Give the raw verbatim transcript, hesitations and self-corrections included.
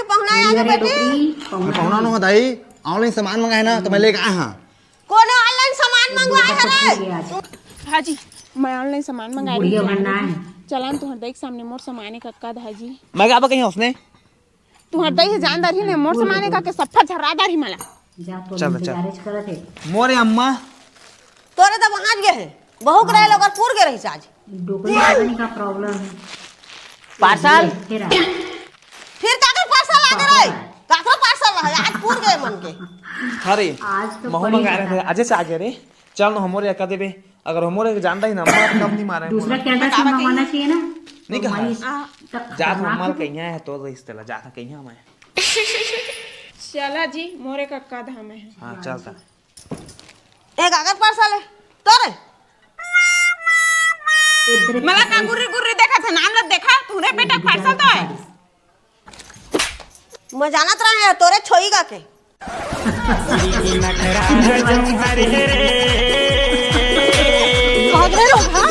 पहुना आए हे बेटी। मैं पहुना नोहंव दाई, online सामान मंगाए ना तो मैं लेके आए हंव। कोनो online सामान मंगवाए हरे? हाँ जी, मैं online सामान मंगाए रही थी। चला न तुंहर दाई के सामने मोर सामान एक अक्का दा जी। मैं का कहिहंव ओसने? तुंहर दाई हे जान दारही ने, मोर सामान एक अक्का के सफा झर्रा दारही मला। चल, चल। मोरे अम्मा। तोरे तो वहां गे हे। बहू के रहे लोग पूर गे रही आज। डोकरी पता नहीं का problem है। Parcel? फिर आ। फिर काकर parcel आ गे रे? काकर parcel रहे? आज पूर गे मन के। अरे, आज तो महू बड़ी मंगाए रहे थे, अजे से आ गे रे। चल न, हमरो एक अक्का देबे। अगर हमरो एक जान दारही ना, अम्मा कम नहीं मारे। दूसरा candle से मंगवाना चाहिए ना। नहीं तो कहा। वही आ। तक जात खतरनाक अम्मा है। कहिया है तो इस तेला जात कहिया मैं। चला जी, मोरे का कद हमें है। हाँ, चल ता। एक अगर parcel है, तोरे? इधर मला का गुर्री गुर्री देखा था, नाम लग देखा, तूने बेटा parcel तो है। मैं जानत रहा है, तोरे छोई गा के। भाग रहे लोग, हाँ?